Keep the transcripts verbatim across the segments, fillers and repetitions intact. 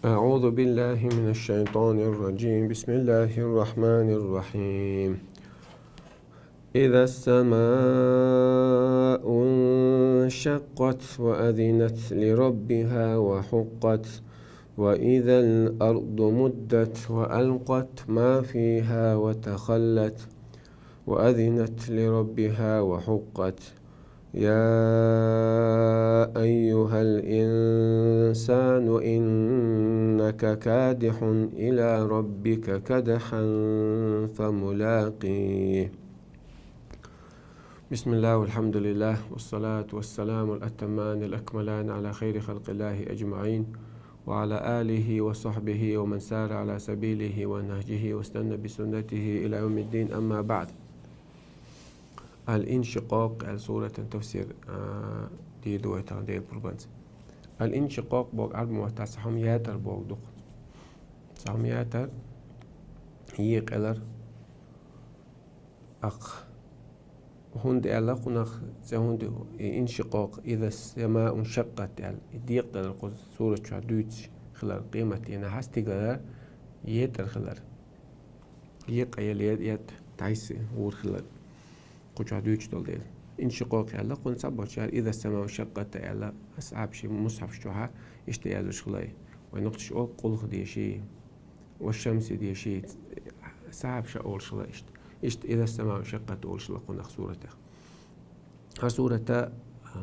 أعوذ بالله من الشيطان الرجيم. بسم الله الرحمن الرحيم. إذا السماء انشقت وأذنت لربها وحقت. وإذا الأرض مدت وألقت ما فيها وتخلت. وأذنت لربها وحقت. يا أيها الإنسان إنك كادح إلى ربك كدحا فملاقيه. بسم الله والحمد لله والصلاة والسلام الأتمان الأكملان على خير خلق الله أجمعين وعلى آله وصحبه ومن سار على سبيله ونهجه واستنى بسنته إلى يوم الدين، أما بعد. Ал-Иншикъокъ аьлла сурата тафсир, а, дийр ду вай тахана Делан къурбанца. Ал-Иншикъокъ боху Ӏарбийн маттахь цхьа хӀума ятар боху ду-кх. Цхьа хӀума ятар, екъаялар. Аккха. ХӀунда аьлла кхунах цӀе хӀунда и иншикъокъ, иза самаун шаккъат аьлла, и декъадалар кхуза сурат чохь дуьйцуш хилар, къематдийнахь стигалара етӀар хилар. Екъаяла е-, етӀа дӀасайора хилар. Кху чохь дуьйцуш долу дела. Иншикъокъ аьлла, кхунна цхьаболчара иза самаун шаккъат аьлла, асхьабаш шайн мусхьафаш чохь иштта яздеш хилла. Вай нохчаша олу къулхьа деши, ва шамси деши, асхьабаша олуш хилла иштта. Иштта иза самаун шаккъат олуш хилла кхунах суратах. ХӀара сурата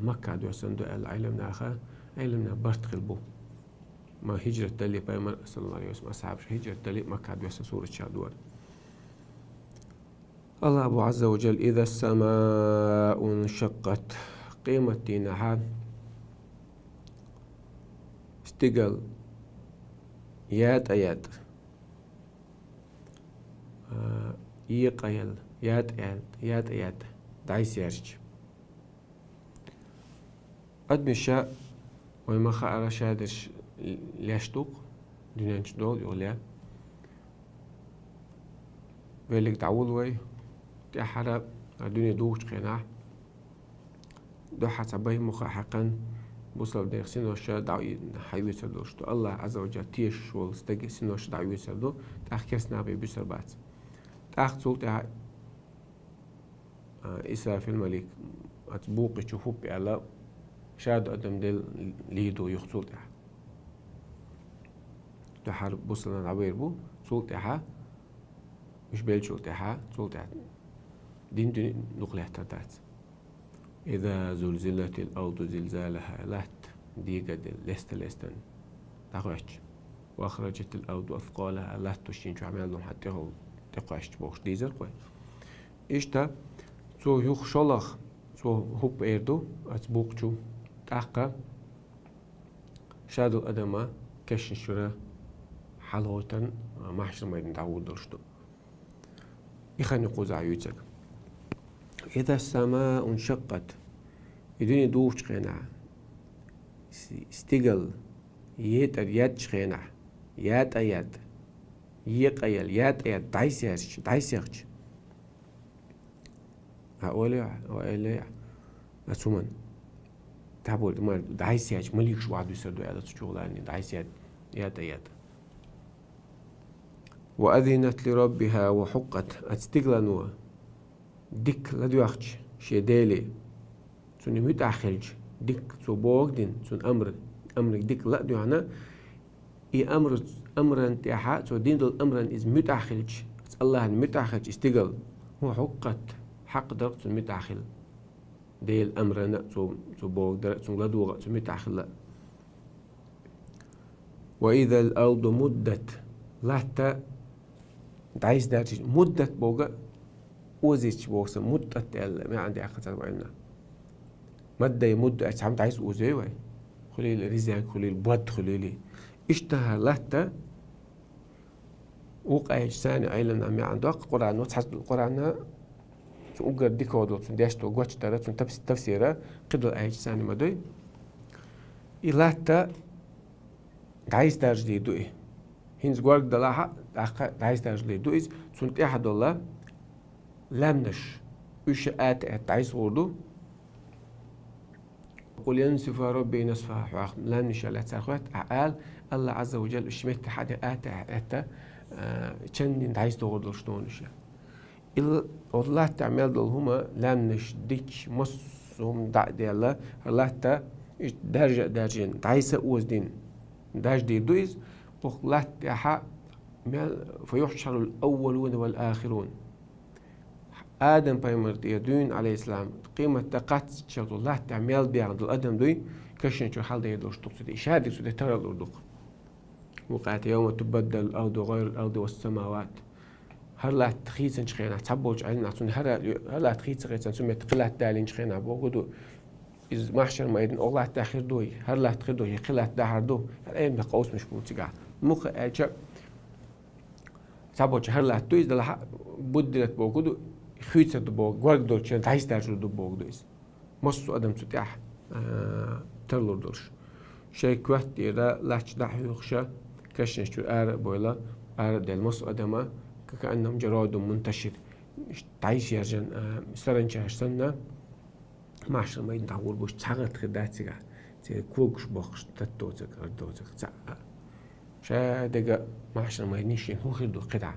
Макка доьссина ду аьлла Ӏеламнаха, Ӏеламнех барт хилла бу. Ма хӀижрат дале пайхамар, саллаллаху Ӏалайхи ва саллам, асхьабаш хӀижрат дале Макка доьссина сурат ша ду хӀара. Аллах бу Ӏазза ва Джалла, иза самаун шаккъат. Къематдийнахь стигал ятӀа-ятӀа. А, екъаяла, ятӀа-ятӀа, ятӀа-ятӀа, дӀасаярча. Адамаша, вай ма хаара, шадерш леш ду-кх, дуьнен чу долу юха ле. Веллиг дӀаволу вай, тӀаьххьара, а, дуьне духучу хенахь, дуьххьара цхьа бай муха хьаькхна, бусалба нехан синоша дӀа-, хьаоьцур долуш ду. Аллах Ӏазза ва Джалла тешаш волу стеган синоша дӀаоьцур ду, тӀаккха керстанаха бен буьсур бац. ТӀаккха цул тӀаьхьа, а, Исрафил малик оцу букъа чу хӀуппа аьлла, шадолу адам делла лийр ду юха цул тӀаьхьа. Дуьххьара бусалба нах дӀавер бу, цул тӀаьхьа, уьш беллачул тӀаьхьа, цул тӀаьхьа дин дуьне дукха лаьттар дац. Иза зулзилатил арду зилзалаха, латта дегадели, леста-лестан дӀахӀоьттича. Ва ахраджатил арду аскъалаха, латта шен чохь мел долу хьан тӀехула тӀекхоьссича бохуш дийзар-кх вай. Иштта, цо юха шолгӀа, цо хӀуппа эр ду, оцу букъа чу, тӀаккха шадолу адам кешнашкара хьалагӀойтан, а, махьшар-майдан дӀагӀур долуш ду. И хан ю кхузахь юьйцург. Иза самаун шаккъат. И дуьне духучу хенахь, с-, стигал етӀар еттачу хенахь, ятӀа-ятӀа, екъаяла, ятӀа-ятӀа, дӀасаярча, дӀасаярча. А, олий, а, олий, а, цу хӀуманна. Цхьаболу ма-, дӀасаяьлча маликаш охьадуьйсур ду аьлла, цу чу гӀулани дӀасаяьлча, ятӀа-ятӀа. Ва азинат ли раббиха ва хьукъат. Оцу стигалано дика ладоьгӀча шен Деле, цунна муьтӀахь хилча, дика цо бохург дина, цунна амр, амриг дика ладоьгӀна, и амр, амран тӀехьа, цо дина долу амран иза муьтӀахь хилча, Аллахьна муьтӀахь хилча и стигал, ва хьукъат, хьакъ дара цунна муьтӀахь хила. Делан амрана цо, цо бохург дара, цунна ладогӀа, цунна муьтӀахь хила. Ва изал арду муддат. Латта дӀасадаржийча, муддат бохург озийча бохург сан, муддат аьлла маьӀна даьккхина цара вайна. Мадда ямудду аьлча, цхьамма дӀасаозий вай? Хуьлийла резенка, хуьлийла бод, хуьлийла. Иштта хӀара латта Вукху аяташ санна Ӏеламнаха маьӀна доккху Къуръано, цхьацца долу Къуръана, цу уггар дика долу, цунна деш долу гочдара, цунна тафс-, тафсира, кхидолу аяташ санна ма дуй. И латта дӀасадаржалийр ду и. ХӀинца горга далахь а, тӀаккха дӀасадаржалийр ду иза, цунна тӀехь долу лаьмнаш, уьш а атта-атта дӀасагӀур ду. «Къул янсифуха рабби насфа», хьох лаьмнаш лаьцна цара хоьтту, ахьа ала: Аллах Азза ва Джалла уж метта хьаде ата, ата, а, чандин дайс догӀор долуш дону уж. Ил оцу латта тӀехь мел долу хӀума, лаьмнаш, дикаш, массо а хӀума дӀа а делла, хӀара латта, иштта даржа а даржийна, дӀайса а озадина, даржадийр ду иза, оха латта тӀехь мел, «فيحشر الأولون والآخرون». Адам пайхамар тӀера дуьйна, Ӏалайхиссалам, къематда кхаччалц латта тӀехь мел бехна долу адам дуй, кешнашчуьра хьаладер долуш ду-кх цу тӀе. Ша дерг цу тӀе таралур ду-кх. Вукъаьта: «يوم تبدل الأرض غير الأرض والسماوات». ХӀара латта хийцинчу хенахь, цхьаболчу Ӏилманхоша цунна хӀара, хӀара латта хийца-хийцина, цу метта кхин латта далийнчу хенахь бохург ду, иза махьшар майдан оха латта хир ду, хӀара латта хир ду, я кхин латта дахьар ду, хӀара айма къовсамаш бу цигахь. Муха аьлча, цхьаболчу хӀара латта ду иза делахь, буддират бохург ду, хуьйцур ду бохург, горга долчу дӀасадаржур ду бохург ду иза. Массо а адам цу тӀехь, а, тарлур долуш. Шайн коьрта тӀера латта дӀахьоьхуш, кешнаш чуьра ара а бовла, ара а делла массо а адама, كأنهم جراد منتشر, дӀасаяржина, а, саранчаш санна, махьшар майдан дӀагӀур бу уьш, цхьа гӀатта хир дац цигахь, церан когаш боккхуш, таттоцург, гӀардоцург, цхьаъ а. Ша дерг махьшар майдане шена хӀун хир ду кхидӀа?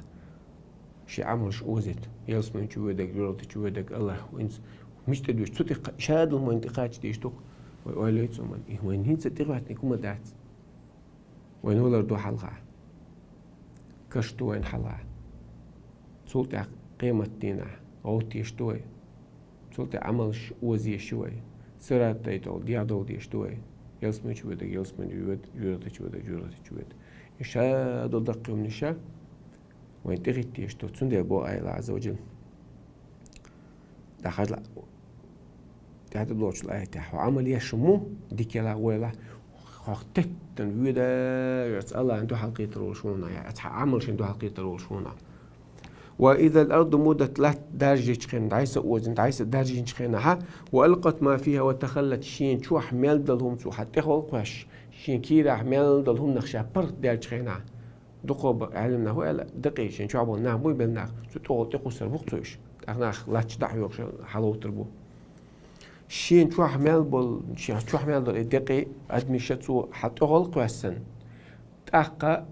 Шен Ӏамалш озийта, ялсамани чу воьдург, жоьжахати чу воьдург, Аллах вайна мича тӀе дуьсу, цу тӀе кха-, ша долу майна тӀе кхаччадийш ду-кх, вай ойла йо цу майна. И вайна хӀинца тӀехӀоьттина хӀума дац. Вайна валар ду хьалха. Каш ду вайна хьалха. Цул тӀаьхьа къематдийнахь гӀовттеш ду вай. Цул тӀаьхьа Ӏамалш озоеш ю вай. Сират тӀе тӀехула дӀадовла дезаш ду вай. Ялсамани чу воьдург ялсамани чу воьду, жоьжахати чу воьдург жоьжахати чу воьду. И ша долу даккхий хӀуманаш вайна тӀехӀиттош ду. Цундела боху Аллах Азза ва Джалла. ДӀахьажал, тӀаьхьа долчу аятехь: «Хьо Ӏамал еш хӀума, дика елахь, вон елахь, хьох теттина воьду, оцу Аллахьан дуьхьал кхетар волуш хьуна, я оцу хьан Ӏамалшна дуьхьал кхетар волуш хьуна». «وإذا الأرض مدت», латта даржийчу хенахь, дӀасаозийна, дӀасадаржийначу хенахь, «وألقت ما فيها وتخلت», шена чохь мел долу хӀума цо хьан тӀехула кхоьссина, шена кийрахь мел долу хӀуманах ша паргӀатдаьллачу хенахь, дукхах бу Ӏеламнаха аьлла, декъий шена чохь болу нах буй, белла нах, цу тӀехула тӀекхуссур бу-кх цо уьш. ТӀаккха нах латта чу дӀахьоьхуш хьалавуьйтур бу. Шена чохь мел болу, шена чохь мел долу и декъий адамаш цо хьан тӀехула кхоьссина, тӀаккха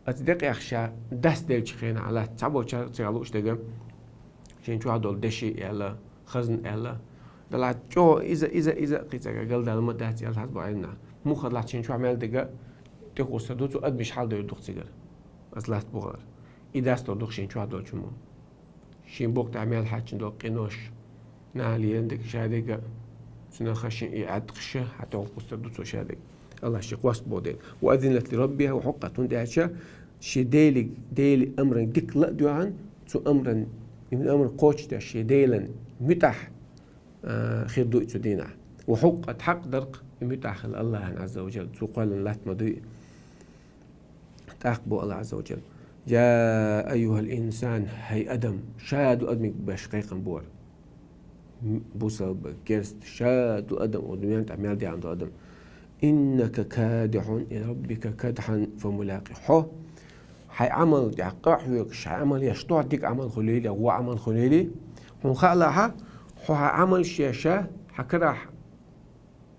оцу декъех ша дӀасаделлачу хенахь, латта цхьаболчара цигахь лууш дерг, шена чохь долу деши аьлла, хазна аьлла. Делахь чӀогӀа иза, иза, иза кхин цхьа галдаьлла ма дац аьлла хьажа бу Ӏеламнаха. Муха делахь шена чохь мел дерг тӀекхуссур ду, цо адамаш хьаладуьйтур ду-кх цигара. Оцу латта бухара. И дӀасадор ду-кх шена чохь долчу хӀуманах. Шен букъа тӀехь мел хьаьчна долу къинош, нахала лелийна дерг, ша дерг, цунах шен и Ӏаьткъаш хьан тӀехула кхуссур ду цо ша дерг. Аллах шен къост боху дерг. «وأذنت لربها وحقت», хӀунда аьлча шен Деле, Делан амран дика ла а доьгӀна, цу амран, и амр кхочушдеш шен Делан муьтӀахь, а, хир ду и цу дийнахь. «وحقت», хьакъ дара-кх и муьтӀахь хила Аллахьан Азза ва Джалла, цо кхоьллина латта ма дуй. ТӀаккха боху Аллах Азза ва Джалла: «يا أيها الإنسان», хӀай адам, ша долу адамиг беш кхайкхам бора. М-, бусалба, керста, ша долу адам, оцу дуьнен тӀехь мел дехна долу адам. «إنك كادح إلى ربك كدحا فملاقيه». Хьо хьайн Ӏамал тӀехь къахьоьгуш, хьайн Ӏамал еш ду хьо, дика Ӏамал хуьлийла, вон Ӏамал хуьлийла. Хьуна хаалахь, хьо хьайн Ӏамалш еш, хьан карахь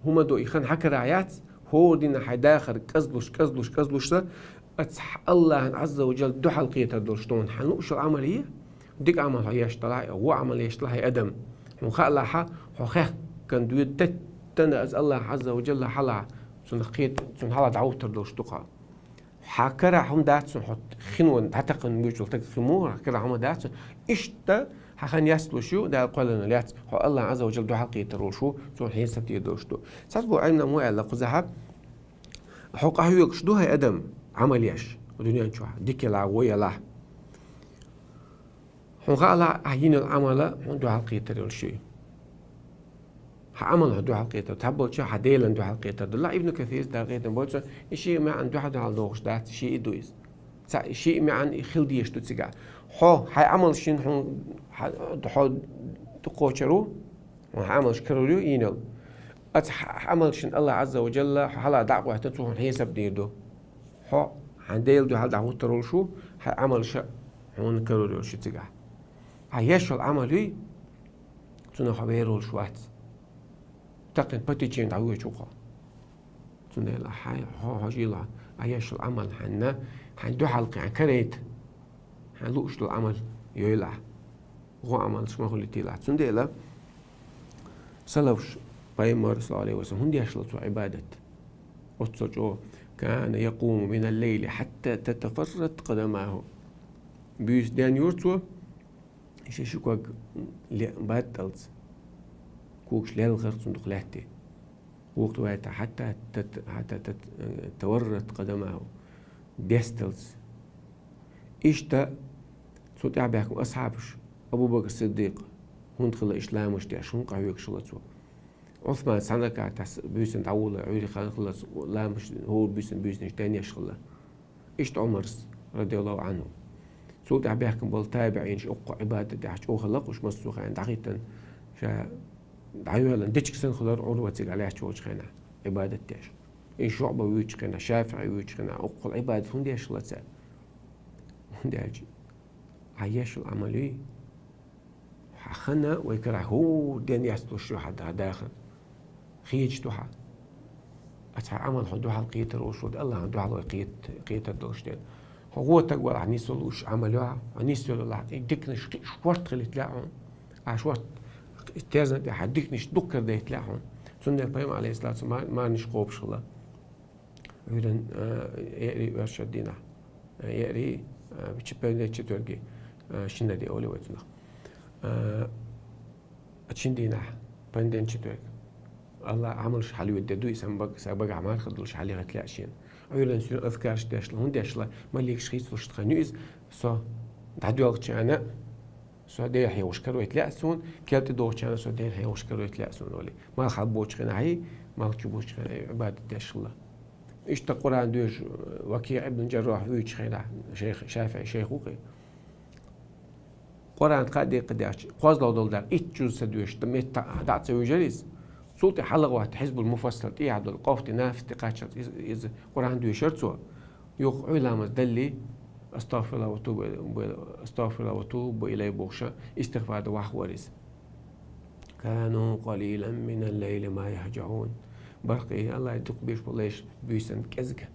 хӀума ду, и хан хьан карахь яц, хӀора дийнахь хьайн дахар кӀезлуш, кӀезлуш, кӀезлуш сан, оцу Аллахьан Азза ва Джалла дуьхьал кхетар долуш ду хьуна. Хьан лууш йолу Ӏамал е, дика Ӏамал хьо еш делахь, вон Ӏамал еш делахь, хӀай адам. Хьуна хаалахь, хьо хехкан доьду теттана оцу Аллахьан Азза ва Джалла хьалха, цунах кхета-, цунна хьалха дӀахӀуттар долуш ду-кх хьо. Хьан карахь хӀума дац цунна, хьо хино дӀатакхана муьйчул таг хи мо, хьан карахь хӀума дац цунна. Иштта хьан хан яцлуш ю, Дала кхоьллина лаьцна, хьо Аллахьан Азза ва Джалла дуьхьал кхетар волуш ву, цунна хьесап дийр долуш ду. Цхьаболу Ӏеламнаха ма аьлла кхузахь: хьо къахьоьгуш ду, хӀай адам, Ӏамал еш, дуьнен чохь, дика елахь, вон елахь. Хьуна хаалахь, ахь йина йолу Ӏамал хьуна дуьхьал кхетар йолуш ю. Хьан Ӏамал хьуна дуьхьал кхетар, цхьаболчара хьан Делан дуьхьал кхетар ду. Ла Ибн Касира, Дала къинхетам бойла цунна, и ши маьӀна дуьхьал-дуьхьал дохуш дац, ши и ду иза. Цхьа ши маьӀна и хила дезаш ду цигахь. Хьо, хьайн Ӏамалшна хьуна, хьо, хьо дукхачар ву, хьан Ӏамалш карор ю йина йолу. Оцу хьан Ӏамалшна Аллах Азза ва Джалла хьо хьалха дӀа а гӀоьттина, цо хьуна хьесап дийр ду. Хьо хьан Делан дуьхьал дӀахӀуттар волуш ву, хьайн Ӏамалш хьуна карор йолуш ю цигахь. Ахь еш йолу Ӏамал юй, цунах хьо вер волуш вац. Такхин патичен дӀавоьдуш ву хьо. Цундела хьайн хьо хьожийла, Ӏа еш йола Ӏамал хьанна, хьайн дуьхьал кхы хьан карайта, хьан лууш долу Ӏамал йойла ахь. ГӀо Ӏамалш ма хуьлийтийла ахь. Цундела салафаш пайхамар, саллаллаху Ӏалайхи ва саллам, хӀунда еш хилла цо Ӏибадат? Оццул чӀогӀа: «كان يقوم من الليل حتى تتفرت قدماه». Буьйса ден йора цо, ши ши ког ле-, батталц, когаш лелхара цунна дукха лаьтте. Вукху вайта: «حتى تت-، حتى تت-، تورمت قدماه». Десталц. Иштта цу тӀаьхьа баьхкина асхьабаш, Абу Бакр Сиддикъ, хӀунда хилла иштта ламазаш деш, хӀунда къахьоьгуш хилла цо? Ӏусман цхьана ракаӀатехь буьйсанна дӀаволла, Ӏуьйре хан хилла ламазаш, хӀора буьйсанна буьйсанаш ден еш хилла. Иштта Ӏумарс, радияллаху Ӏанху. Цул тӀаьхьа баьхкина болу табиӀинаш, оццул Ӏибадат деш чӀогӀа хилла уьш, массо а хенахь дӀахӀиттина, ша дӀайоьллина дечиг санна хилар Ӏурва цига лаьтташ волчу хенахь Ӏибадат деш. И ШуӀба вуьйчу хенахь, ШафиӀи вуьйчу хенахь, оццул Ӏибадат хӀунда еш хилла цара? ХӀунда аьлча, хьан еш йолу Ӏамал юй? Хьан хана вай карахь хӀора ден яц луш ю хьан да-, дахар. Хеташ ду хьан. Аса хьан Ӏамал хьо дуьхьал кхетар волуш ву, Аллахьан дуьхьал вай кхет-, кхетар долуш дела. Хьо гӀо таг валахь, нисвала лууш Ӏамал ю хьан, хьо нисвала лахь, и диканаш кхин шорта хилийта лаьа хьуна. Ахь шорта терзан тӀехь хьан диканаш дуккха дайта лаьа хьуна. Цундела пайхамар, Ӏалайхиссалату вассалам, ма-, марнаш кхобуш хилла. Ӏуьйран, а, эарий оьрсачу дийнахь. Эарий, а, чу-, понедельник, четверг, а, шинари олу вай цунах. А, шин дийнахь, понедельник, четверг. Алла Ӏамалш хьалавоьду де ду, и сан баг-, сан багахь марха долуш хьалаьхийта лаьа шена. Ӏуьйран суьйра азкарш дешла, хӀунда дешла, маликаш хийцалуш тхан ю иза, со дӀадоьлхучарна, со Дела хьехош каравайта лаьа суна, кел тӀедогӀучарна со Дела хьехош каравайта лаьа суна олий. Малх хьалабочу хенахь, малх чу бочу хенахь Ӏибадат деш хилла. Иштта Къуръан доьшу Вакиъ ибн Джаррахь вуьйчу хенахь, шайх, ШафиӀи шайх ву кхин. Къуръан кхаа декхадаьлча, кхозлагӀа долу дакъа итт жуз ца доьшу, дан метта дӀа а ца вуьжира иза. Цул тӀе хьалха ватта Хьизбул Муфассал тӀехьа долу къовсий нафис тӀе кхаччалц иза, иза Къуръан доьшура цо. Юха Ӏуьйра ламаз даллий, «Астагфируллах ва тубу, астагфируллах ва тубу илайхи» бохуша, истигъфар дан вахвара иза. «كانوا قليلا من الليل ما يهجعون». Баркъе, Аллахь, дукха беш болу лайш буьйсанна кӀезиг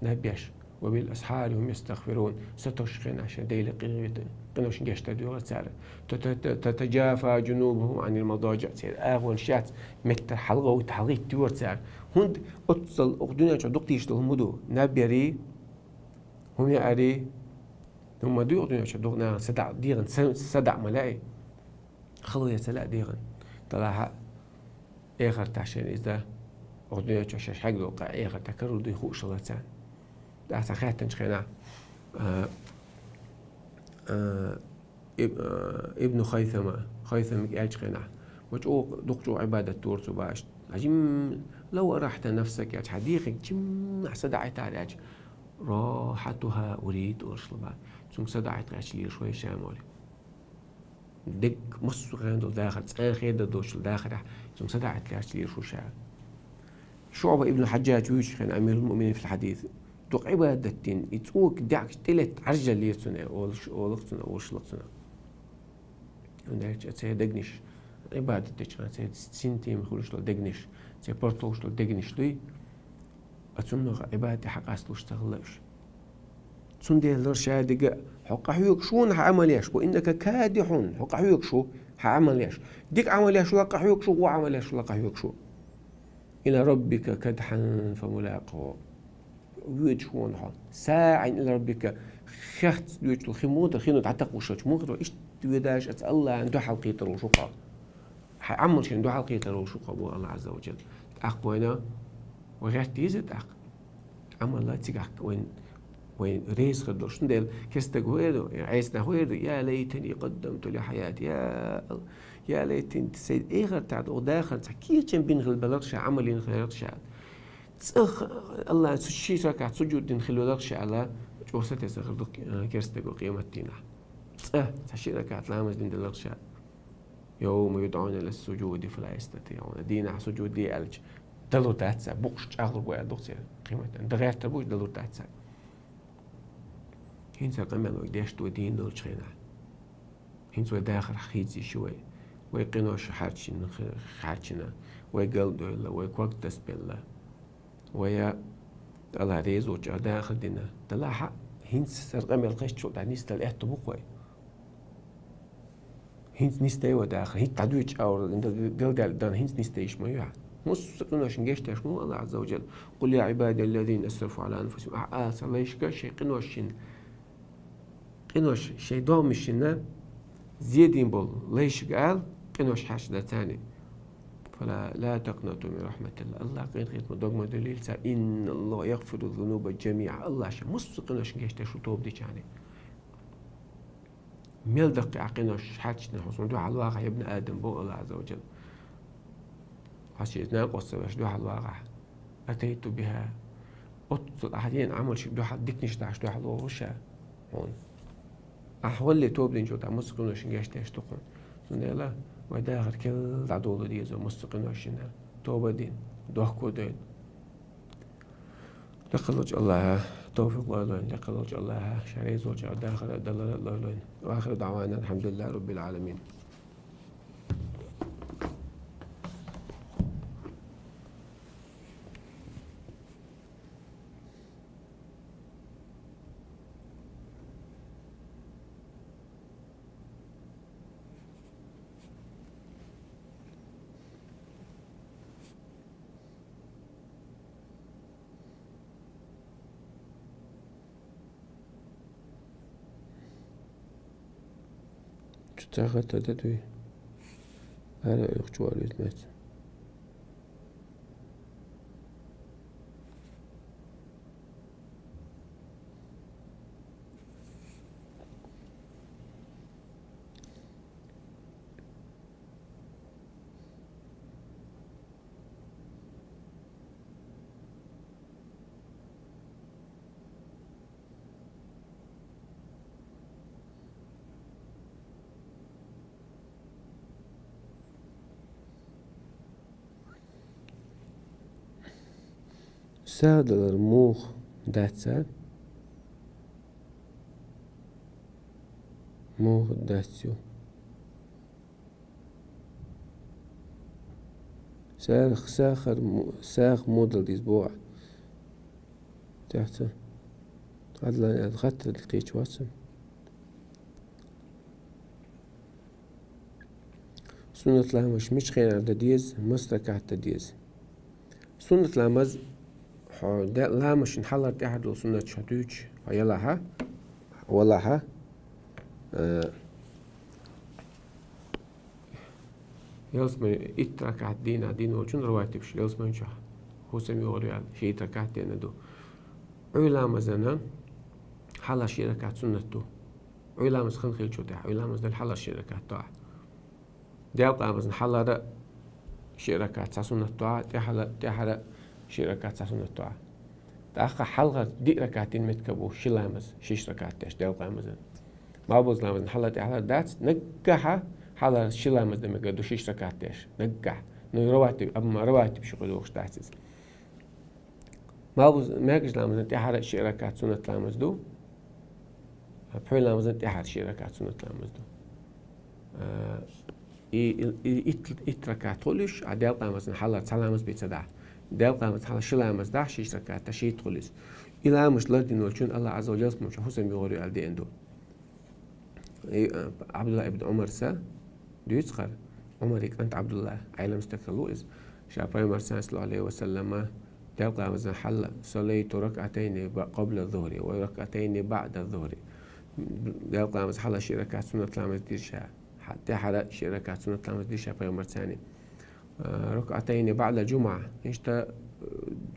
наб беш. «وبالأسحار هم يستغفرون». Сатосучу хенахь шайн Деле къиношна гечдар доьхура цара. «تت-، تتجافى جنوبهم عن المضاجع». Церан агӀонаш яц меттара хьалгӀовтта, хьалгӀитта йора цара. ХӀунда оццул оха дуьнен чохь дукха тийша долу хӀума ду? Наб ярий, хӀума яарий, хӀума ду оха дуьнен чохь дукха нахана садаӀа, дегӀан са-, садаӀа ма лаьий. Хало ян ца лаьа дегӀан. Делахь а эхартахь шайна иза, оха дуьнен чохь шаьш хьегна долу къа эхартахь карор дуй хууш хилла царна. ТӀаккха цхьа хаьттинчу хенахь, а, а, Иб-, а, Ибну Хайтама, Хайтамиг аьллачу хенахь, ва чӀогӀа, дукха чӀогӀа Ӏибадат дора цо баш. Хьажим, «لو أرحت نفسك», аьлча, хьан дегӀаниг жимма садаӀийтахьара аьлча, «راحتها أريد», олуш хилла баш. Цуьнга садаӀийта гӀерташ лелаш вай ша ма олий. Дегга массо а хенахь долу дахар, цкъа хедар долчул дахарехь, цуьнга садаӀийта гӀерташ лелаш ву ша. ШуӀба ибн Хьаджжадж вуьйчу хенахь, амирул муъминин фил хьадис, дукха Ӏибадат дина, и цӀока даьӀахкаш тӀелетта Ӏаржъеллера цунна, олуш, олура цунна, олуш хилла цунна. ХӀунда аьлча церан дегнаш, Ӏибадат дечу хенахь церан синтема хуьлуш долу дегнаш, церан порталгӀуш долу дегнаш дуй, а цунах Ӏибадате хьакъасталуш ца хилла уьш. Цундела лар шадерг а, хьо къахьоьгуш ву хьан Ӏамал еш, «وإنك كادح», хьо къахьоьгуш ву хьан Ӏамал еш. Дика Ӏамал еш вала къахьоьгуш ву, вон Ӏамал еш вала къахьоьгуш ву. «إلى ربك كدحا فملاقيه». Воьдуш ву хьо. «ساع إلى ربك». Хехца доьдуш долу хи муха дара, хино дӀатакхуш хилча муха дара, иштта воьдуш, оцу Аллахьан дуьхьал кхетар волуш ву хьо. Хьайн Ӏамалшна дуьхьал кхетар волуш ву хьо, боху Аллахь Ӏазза ва Джалла. ТӀаккха вайна, вай гӀерта деза тӀаккха. Ӏамал цигахь вайн, вайн реза хир долуш. Цундела керста стага хӀун эр ду, Ӏеса нах хӀун эр ду: «يا ليتني قدمت لحياتي». Я Ал-, я лайтани, сайн эхартахь долу дахар цхьа кечам бина хила белира ша, Ӏамал йина хила белира ша. ЦӀа Аллахьан цу ши ракаӀат сужуд дина хила белира ша аьлла, чӀогӀа сатесна хир ду, э, керста стага къематдийнахь. ЦӀа цхьа ши ракаӀат ламаз дина делира ша. «يوم يدعون إلى السجود فلا يستطيعون». Дийнахь сужуд де аьлча, далур дац цара, букъаш чӀагӀлур бу аьлла ду-кх церан. Къематдийнахь дан гӀертар бу, далур дац цара. ХӀинца къамел вай деш ду дийна долчу хенахь. ХӀинца вай дахар хийца йиш ю вай. Вай къинош хьарчийна, хьарчийна, вай галдевлла, вай ког тасабелла. Вай а Аллах реза волча дахар дина. Далахьа, хӀинца сар къамел кхаччул тӀа нисдала аьтту бу-кх вай. ХӀинца нисдай вай дахар, хӀинца дӀадуьйчу аура, галдаьлла дан хӀинца нисдайш ма ю хьан. Муссу къиношна гечдеш ма ву Аллах Азза ва Джалла. «Къул я Ӏибадия ллазина асрафу Ӏала анфусихим». Ахьа ала сан лайшка шайн къиношна, къинош шайн догӀмашна зен дина болу лайшка ала, къинош хьаьрчина царна. «Фала, ла такънату мин рахьматиллах». Аллах къинхетам ма догма дуьллийла царна. «Инналлаха ягъфиру зунуба джамиӀа». Аллах ша муссу къиношна гечдеш ву тоба дечарна. Мел даккхий ахь къинош хьаьрчина хьо суна дуьхьал вагӀахь, я бна Адам, боху Аллах Азза ва Джалла. Хьо шен накъост ца веш дуьхьал вагӀахь. «Атайту биха». Оццул ахь дина Ӏамалшка дуьхьал, диканаш дахьаш дуьхьал вогӀу ша хьуна. Ахь валле тоба динчул тӀаьхьа муссу къиношна гечдеш ду хьуна. Цундела вай дахар кхел дӀадоло деза муссу къиношна. Тоба дина, дохко дойла. Декъалчу Аллаха тавфикъ лойла вайна, декъалчу Аллаха ша реза волчу дахар а, далар а лойла вайна. Ва ахиру даъвана алхьамдулиллахи раббил Ӏаламин. Чу ца хатта дан дуй? Ара оьхучу валуьйту меца. Сагадалар муха дац цара? Муха дац ю? Сагах сахар му-, сагах модал деза боху ахь. ТӀехь ца. Хьадалан аьлла хаттар кхечу вацам. Суннат ламазаш мича хенахь дан деза, маса ракаӀат дан деза? Суннат ламаз, хьо де-, ламазашна хьалхара тӀаьхьара долу суннат хьо дуьйцуш, хьо ялахьа, валахьа, э, ялсамани итт ракаӀат дийнахь дина волчун раватибаш, ялсамани чохь, хӀусам йогӀур яьлла, шийтта ракаӀат дина ду. Ӏуьй ламазана хьалхара ши ракаӀат суннат ду. Ӏуьй ламаз хан хилчу тӀехь, Ӏуьй ламаз дала хьалхара ши ракаӀат до ахь. Делкъа ламазна хьалхара ши ракаӀат цхьа суннат до ахь, тӀаьхьара, тӀаьхьара ши ракаӀат цхьа суннат до ахь. ТӀаккха хьалхара диъ ракаӀат дина меттиг бу ши ламаз, шиш ракаӀат деш, делкъа ламазан. Малбуз ламазна хьалхара тӀаьхьара дац, наггахьа хьалхара ши ламаз дан мегар ду шиш ракаӀат деш, наггахь. Ну, раватиб, амма раватиб шу кхуьдогӀуш дац иза. Малбуз, маьркӀажа ламазан тӀаьхьара ши ракаӀат суннат ламаз ду. Пхьуьй ламазан тӀаьхьара ши ракаӀат суннат ламаз ду. А, и, и, и итт, итт ракаӀат хуьлуш, а делкъа ламазан хьалхара цхьа ламаз бен ца дахь. Делкъа ламазан хьалхара ши ламаз дахь, шиш ракаӀат, шийтта хуьлуш. И ламазаш лардина волчун Аллах Азза ва Джалла хӀусам йогӀур ю аьлла деана ду. И, а, Абдулла ибн Умарса дуьйцу хӀара, Умаран кӀант Абдулла, Ӏелам стаг хилла ву иза. Ша Пайхамар, саллаллаху Ӏалайхи ва саллама, делкъа ламазан хьалха: «Саллайту ракаӀатайни ба-, къабла зухри ва ракаӀатайни баӀда зухри». Делкъа ламазан хьалха ши ракаӀат суннат ламаз дира ша. Хьа-, тӀаьхьара ши ракаӀат суннат ламаз дира ша Пайхамарца. Э, ракаӀатайни баӀдал джумӀа, иштта, э,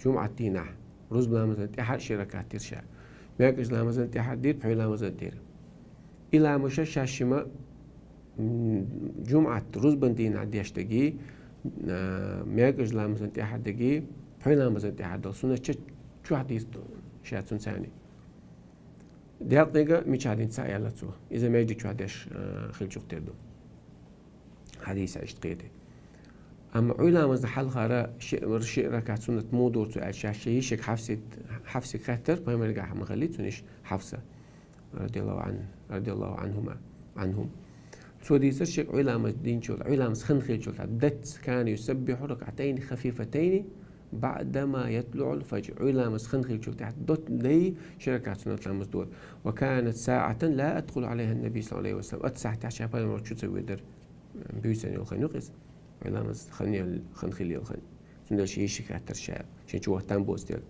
джумӀат дийнахь, рузбан ламазан тӀаьхьара ши ракаӀат дира ша. МаьркӀажа ламазан тӀаьхьара дира, пхьуьй ламазан дира. И ламазаш шаьш шима, м, джумӀат, рузбан дийнахь деш дерг, э, маьркӀажа ламазан тӀаьхьара дерг, пхьуьй ламазан тӀаьхьара долу суннат ча-, чохь дийр ду ша цуьнан царна. Делкъаниг мичахь дина ца аьлла цо. Иза маьждиг чохь деш, э, хилчух тера ду. Хьадисехь иштта кхетий. Амма Ӏуьй ламазна хьалхара ши-, ши ракаӀат суннат муха дора цо аьлча, шаьш шен йишега Хьафсат-, Хьафсага хаьттира, Пайхамаргахь ма хиллий цуьнан йиша Хьафса, радияллаху Ӏан-, радияллаху Ӏанхума, Ӏанхум. Цо дийцира шега Ӏуьй ламаз динчул, Ӏуьй ламаз хан хилчул тӀаьхьа: «Дацара, кана юсаббиху ракаӀатайни хафифатайни, بعدما يطلع الفجر. Ӏуйра ламаз хан хилчул тӀехьа дотт дай ши ракаӀат суннат ламаз дора. وكانت ساعة لا يدخل عليها النبي صلى الله عليه وسلم. Оцу сахьтехь ша пайхамар чу ца воьдура. Буьйсанна йолу хан ю-кх иза. Ӏуйра ламаз хан ел-, хан хилла йолу хан. Цундела шен йиши хаттар ша, шен чу вахтам боцу дела.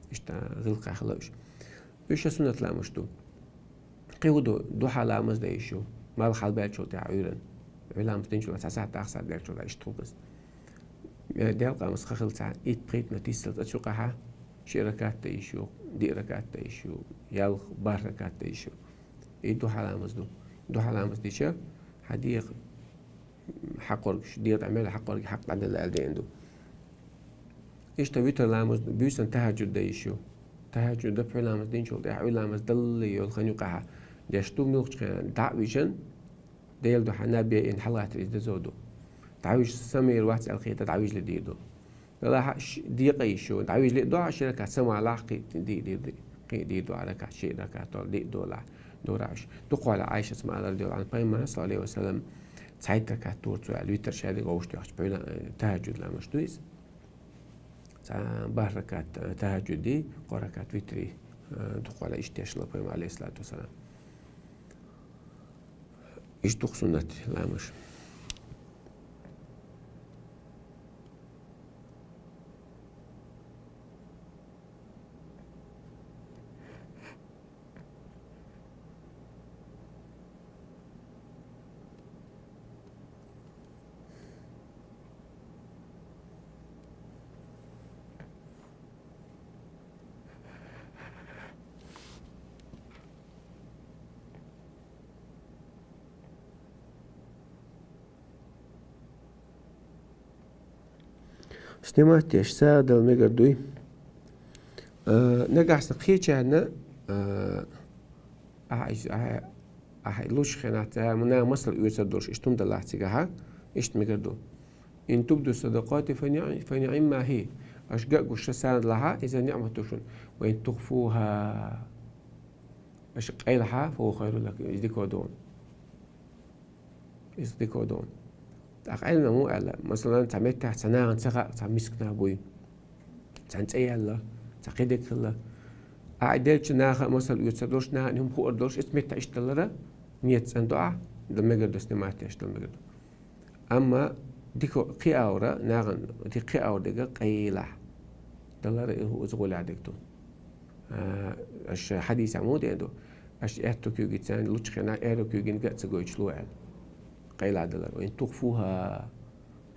Иштта гӀиллакхехь хилла уьш. Уьш ша суннат ламазаш ду. Кхин хӀун ду, духьа ламаз дан йиш ю, малх хьалабаьллачул тӀаьхьа Ӏуьйранна. Ӏуьйра ламаз динчул тӀаьхьа цхьа сахьт, ах сахьт даьллачул тӀаьхьа иштта хӀун ду иза. Э, делкъа ламаз хан хилла цхьа итт-пхийтта минот йиссалц оцу юкъахь ши ракаӀат дан йиш ю, диъ ракаӀат дан йиш ю, ялх, бархӀ ракаӀат дан йиш ю. И духьа ламаз ду. Духьа ламаз дича, хьан дегӀан хьакъоргаш, дегӀан тӀехь мел хьакъорг хьакъ дӀаделла аьлла деана ду. Иштта витр ламаз ду, буьйсанна тахӀажжуд дан йиш ю. ТахӀажжуд дан, Ӏуьйра ламаз динчул тӀаьхьа, Ӏуьйра ламаз даллалц йолу хан юкъахь деш ду, муьлххачу хенахь дӀа а вижина, Делан дуьхьа наб яйина хьалагӀаттар иза дезо ду. ДӀавижа самавер вац аьлла хета, дӀавижале дийр ду. Делахь а ш-, декъа йиш ю, дӀавижале а догӀа, ши ракаӀат самавалахь, кхин а ди-, ди-, ди-, кхин а дийр ду, ракаӀат ши ракаӀат долу, диъ долахь, дора уьш. Дукха хьолахь Ӏайшас ма-аллара, Делахь Ӏан, пайхамар, саллаллаху Ӏалайхи ва саллам, цхьайтта ракаӀат дора цо аьлла, витр ша дерг вовшахтоьхча, Ӏуьйра, э, тахӀажжуд ламаз ду иза. Цхьа бархӀ ракаӀат, э, тахӀажжуди, кхо ракаӀат витри, э, дукха хьолахь иштта деш хилла пайхамар, Ӏалайхиссалату вассалам. Иштта ду-кх суннат ламазаш. Снимать деш, сагӀа дала мегар дуй? А, нагахь санна кхечарна, а, ахь иза, ахь, ахь лучу хенахь, цара муна масал оьцур долуш, иштта хӀума далахь цигахь, иштта мегар ду. إن تبدوا الصدقات فنع-، فنعما هي. Аша ган а гуш ша сагӀа далахь, иза ниӀмат ду шуна. وإن تخفوها. Аша къайлахь, فهو خير لكم. Иза дика ду хьуна. Иза дика ду хьуна. ТӀаккха Ӏеламнаха муха аьлла, масалан, цхьа меттехь цхьа нахана ца хаьа, цхьа мискан нах буй, цхьаьна цӀе яьлла, цхьа кхидерг хилла. Ахь и делча наха а масал оьцур долуш, нахана хӀума хуур долуш, оцу меттехь иштта далара, нийят цӀена ду ахь, дала мегар ду, снимать деш дала мегар ду. Амма дика кхин а агӀора, нахана дика кхин а агӀор дерг къайлахь далара, иза гӀолехь дерг ду. А, аша хьадисехь муха деана ду? Аша аьтту куьйгица лучу хенахь аьрру куьйгина ган а ца гойтуш ло аьлла. Къайлахь далар. وإن تخفوها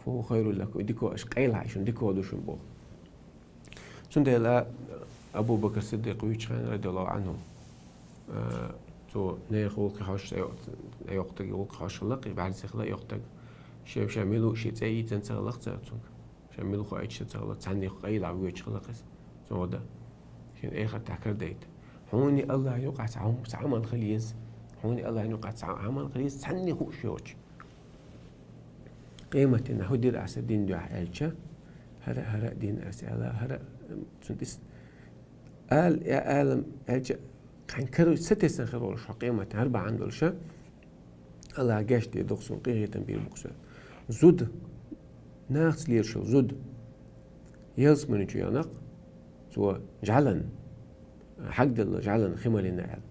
فهو خير لكم. И дика аша къайлахь, и шуна дика ду шуна боху. Цундела Абу Бакр Сиддикъ вуьйчу хенахь, радияллаху Ӏанху, а, цо нехан гӀуллакхе хьожуш, айхьа-, айхьа йоккхатаг, гӀуллакхе хьожуш хилла-кх, и бӀаьрзе хилла айхьа йоккхатаг. Шен, шен мила ву шен цӀе йийцина ца хилла-кх цара цуьнга. Шен мила ву хоуьйтуш ца хилла, цхьанне кхайла вуьйцуш хила-кх иза. Цо дан. Шен эхартахь карадайта. Хьуна Аллахьан юкъахь цхьа хӀума, цхьа Ӏамал хила еза. Хьуна Аллахьан юкъахь цхьа Ӏамал хила еза, цхьанне хууш йоцуш. Къематдийнахь хӀун дира аса дина дуьхьа аьлча, хӀара, хӀара а дина аса аьлла, хӀара а, цунна тӀе ала, я алам аьлча, кхин каруьйту сатесна хир волуш хьо къематан хӀара бахьана долуша, Аллахь гечдийр ду-кх суна, къинхетам бийр бу-кх суна. Зуда, нахаца лелаш йолу зуда, ялсамани чу яхана-кх цо жӀаьлан, хьагделла жӀаьлан хи малийна аьлла.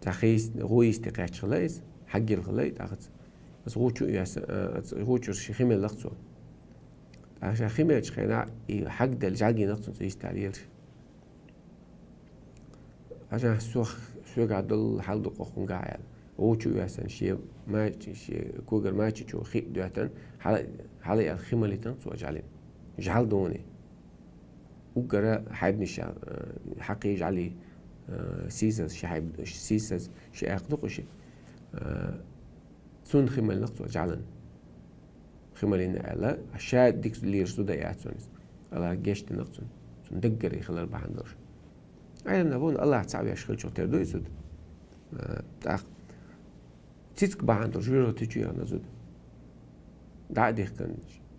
Цхьа хи йис-, гӀу йисте кхаьчна хилла иза, хьагъелла хилла и тӀаккха. Аса гӀу чу а яьсса, а, аса гӀу чуьра ши хи мелла-кх цо. ТӀаккха ша хи меллачу хенахь, и хьагделла жӀаьла гина-кх цунна цо йистехь лелаш. Хьажахь, сох, соьгахь долу хьал ду-кх хӀунгахь аьлла. ГӀу чу а вессина, шен мача, шен когара мача чу хи а доьттина, хьала, хьала аьлла хи малийтина цо жӀаьлин. ЖӀаьла дуьйна. Уггара хьаьбнаш, э, хьакхий жӀаьлий, э, сийсаз, ши хьаьб-, сийсаз, ши аькха ду-кх уьш. Э, Цунна хи малийна-кх цо жӀаьлан. Хи малийна аьлла, ша дика лелаш зуда яц цунна иза. Аллахь гечдина-кх цунна. Цунна даггара хилар бахьана долуш. Ӏеламнаха боху, Аллахь цхьаъ веш хилча тера ду и зуда. А, тӀаккха цициг бахьана долуш, жуьжурти чу яхана зуда. ДӀа а дихкина,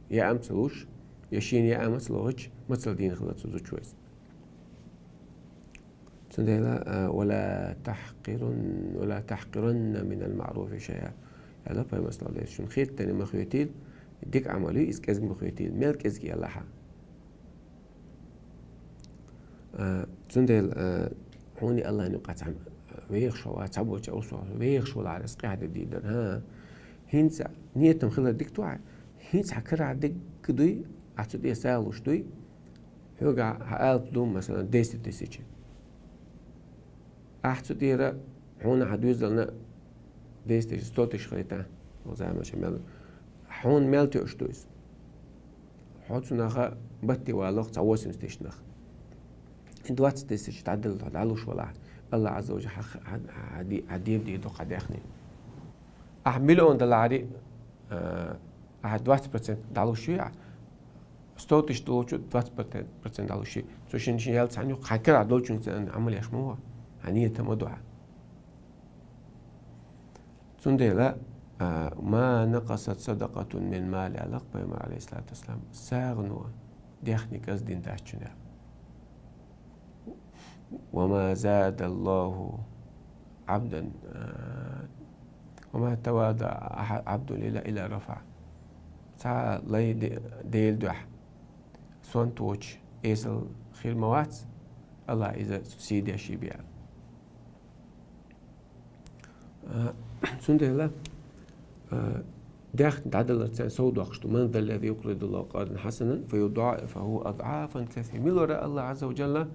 яа а ца луш, я шена яа а ца лохуьйтуш, мацалла дийна хилла цу зудчо иза. Цундела, а, «ولا تحقرن، ولا تحقرن من المعروف شيئا», аьлла пайхамара, саллаллаху Ӏалайхи ва саллам, шуна хетарг ма хетийла, Дика Ӏамал ю, иза кӀезига ма хетийла, мел кӀезига ялахь а. А, цундела, а, хьуна Аллахьан юкъа цхьа вехаш вац, цхьаболча урсо вехаш валахь, рузкъа хьаде дийр дара. ХӀа, хӀинца нийтам хилар дика ду хьа, хӀинца хьа карахь дерг дуй, ахь цу тӀера сагӀа луш дуй, хьоьга хьа алапа ду, масала, десять тысяч. Ахь цу тӀера хьуна хьан дуьззална десять тысяч, сто тысяч хилийта, хӀокху заманчохь мел. Хьуна мел тоьуш ду иза? Хьо цунах батте валлалц цхьа восемьдесят тысяч нах. И двадцать тысяч дӀаделла хьо дӀалуш валахь, Аллахь Ӏазза ва Жалла хьа, хьа, хьа, хьа де-, хьа дебадийр ду хьа даьхни. Ахь миллион далахьара, а, ахь двадцать процент дӀалуш ю, ахь сто тысяч долчу двадцать процент дӀалуш ю. Цу шин-шин ял цхьаьна юкъа хьан карахь долчуьнца Ӏамал еш ма ву, хьан нийтам ма ду хьа. Цундела, а, «ما نقصت صدقة من مال», аьлла пайхамара, Ӏалайхиссалату вассалам, сагӀано даьхни кӀезиг дина дац цуьнан. «وما زاد الله عبدا، а, وما تواضع أح-، عبد لله إلا رفعه». Цхьа лай де-, Делан дуьхьа сонта воцуш эсала хир ма вац, Аллахь иза сий деш йи бен. А, цундела, а, даьхни дӀадаларца совдоккхуш ду: «من ذا الذي يقرض الله قرضا حسنا فيضاعف له أضعافا كثيرة». Мила вара Аллахь Ӏазза ва Жалла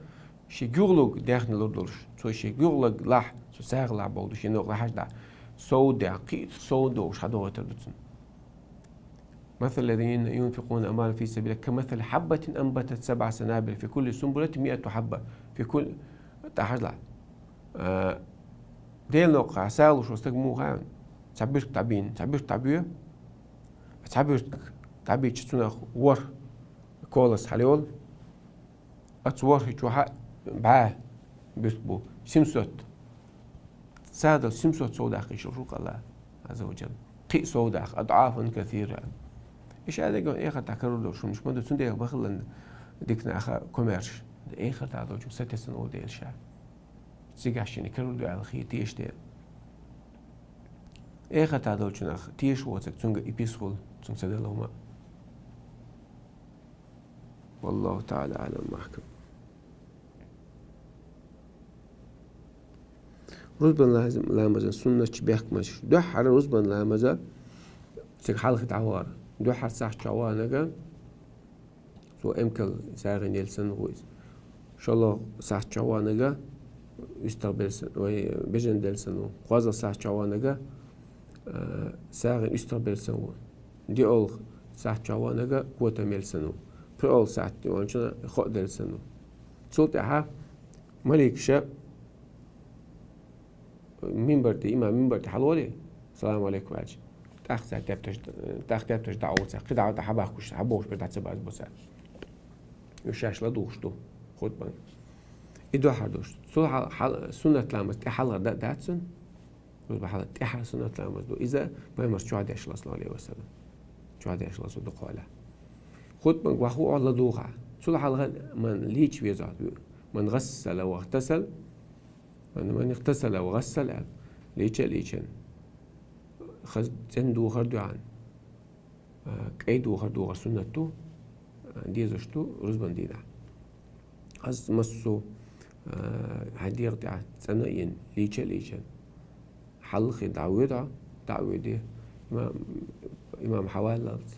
шен гуьгӀлург даьхни лур долуш, цо шен гуьгӀлург лахь, цо сагӀа лахь бохург ду, шен нах лахьаш дӀа. Сов даьхни, кхин а сов дохуш хьадохуьйтур ду цунна. «مثل الذين ينفقون أموالهم في سبيل الله كمثل حبة أنبتت سبع سنابل في كل سنبلة مائة حبة في كل», тӀаьхьажа лахь. А, Делан некъа сагӀа луш волу стаг муха ву? Цхьа буьртиг дӀабийна, цхьа буьртиг дӀабоь, цхьа буьртиг дӀабийча, цунах ворхӀ колос хьалайолу, оцу ворхӀачохь бӀе буьртиг бу, семьсот. Цхьа долу семьсот сов даккхийча, шух Аллахь Ӏазза ва Жалла. Кхин а сов даккха, «أضعافا كثيرة». И ша дерг а эхартахь карор долуш хӀуманаш ма ду, цундела бахаллан дика наха комаьрша. Эхартахь долчуьнга сатесна волу дела ша. Цигахь шена карор ду аьлла хета теша дела. Эхартахь долчу нах теша воцург, цуьнга и пис хуьлу, цуьнга ца делла хӀума. والله تعالى أعلم وأحكم. Рузбан лаз-, ламазан суннатчу бехкамаш. Дуьххьара рузбан ламаза цига хьалха дӀавахара. Дуьххьара сахьт чохь ваханага, цо эмкал сагӀина елла санна ву иза. ШолгӀа сахьт чохь ваханага, уьстагӀ белла санна, вай, бежан делла санна ву. КхозлагӀа сахьт чохь ваханага, а, сагӀина уьстагӀ белла санна ву. ДиъолгӀа сахьт чохь ваханага, котам елла санна ву. ПхоьалгӀа сахьт чохь ваханчунна, хо делла санна ву. Цул тӀаьхьа маликаша минбар тӀе, имам минбар тӀе хьалаволий, салам алейкум аьлча, тӀаккха цара тептарш, тӀаккха тептарш дӀаоьцу, кхидӀа хьабахкуш, хьабохуш бен дӀа ца базбо цара. Уьш шаьш ладугӀуш ду хутбан. И дуьххьара долуш. Цул хьал-, хьал-, суннат ламаз тӀе хьалха дан а дац цуьнан. Рузбан хьалха тӀаьхьара суннат ламаз ду. Иза пайхамарс чохь деш хилла, саллаллаху алейхи ва саллям. Чохь деш хилла цо дукхахьолахь. Хутбанга ваха ву ладугӀахь. Цул хьалха ман лийча везахь, ман гӀассала ва гӀтасал, ман, ман игӀтасала ва гӀассала аьлла, лийча а лийчина, хаза цӀена духар дуьхьал, а, кӀайн духар духар суннат ду, а, дезаш ду рузбан дийнахь. Хаза массо а, хьайн дегӀа тӀехь цӀена а йина, лийча а лийчина, хьалхе дӀавоьду, дӀа а воьдий, имам, имам хьаваллалц,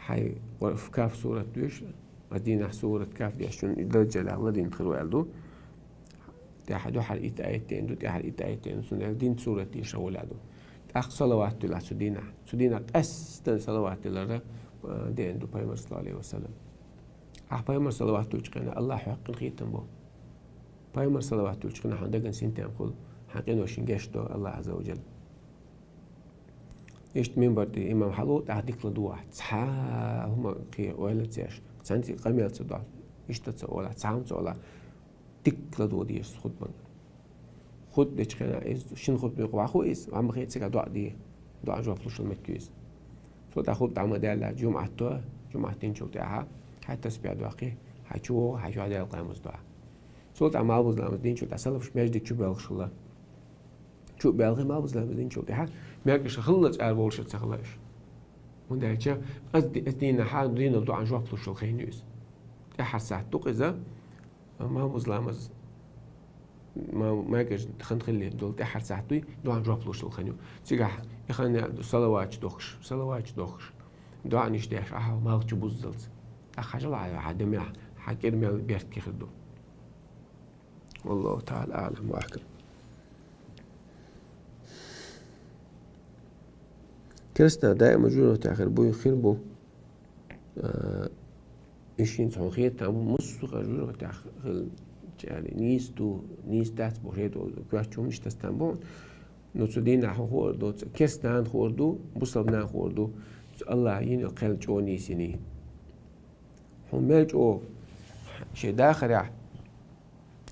хьайн Къур-, Каф сурат доьшу, а дийнахь сурат Каф дешчун и даржаллехь ладийнна хир ву аьлла ду. ТӀаьхьа дуьххьара итт аят деана ду, тӀаьхьара итт аят деана ду, цундела дийнна сурат дешар волуш ду. ТӀаккха салават дуьллу цу дийнахь. Цу дийнахь къаьстина салават диллар, а, деана ду пайхамарс, саллаллаху алейхи ва саллям. Ахь пайхамарс салават дуьллучу хенахь Аллахь хьоькхуьйту хетам бу. Пайхамарс салават дуьллучу хенахь хьан даган синтем хуьлу, хьан къиношна гечдо Аллахь Ӏазза ва Жалла. Иштта минбар тӀе имам хьалаву, тӀаккха дика ладугӀахь. Цхьа хӀума кхин ойла ца еш, цхьаьнца къамел ца дохьуш, иштта ца олахь, цхьа хӀума ца олахь, дика ладугӀа дезаш хутбанга. Хутба дечу хенахь иза шина хутба юкъа ваха ву иза, ван бахе цигахь доӀа де, доӀа жоп луш йолу меттиг ю иза. Цул тӀаьхьа хутба дӀа ма даьлла, жумӀат до, жумӀат динчул тӀаьхьа, хьайн тасбихь доккхий, хьайн чу вогӀу, хьайн чохь даьлла къамаз доӀа. Цул тӀаьхьа малбуза ламаз динчул тӀаьхьа салафаш маьждиг чу боьлхуш хилла. Чу а боьлхий малбуза ламаз динчул тӀаьхьа, маьркӀаж хиллалц ара волуш а ца хилла уьш. ХӀунда аьлча, аз ди-, аз дийнахьа, дийнал дуӀан жоп луш йола хан ю иза. ТӀехьара сахьат ду-кх иза, ма-, муъз ламаз, ма-, маьркӀаж хан хилале дола тӀехьара сахьат дуй, дуӀан жоп луш йола хан ю. Цигахь и хан салаваташ дохкаш, салаваташ дохкаш, дуӀанаш деш, ахьа малх чубуззалца. ТӀаккха хьажал хьа, хьа дама, хьа кӀира мел беркате хир ду. والله تعالى أعلم وأحكم. Кераста даима жожагӀатехь хир бу, хир бу. А, и шийна цхьа хетам бу, массо а жожагӀатехь хила чӀали. Нийса ду, нийса дац бохуш, хӀета коьрта хӀуманаш тасс там бу. Ну, цу дийнахьа хӀун хуур ду, цу кераста нана хуур ду, бусалба нана хуур ду, цу АллахӀа йина йола кхел чӀогӀа нийса йиний. Хьуна мел чӀогӀа шен дахарехь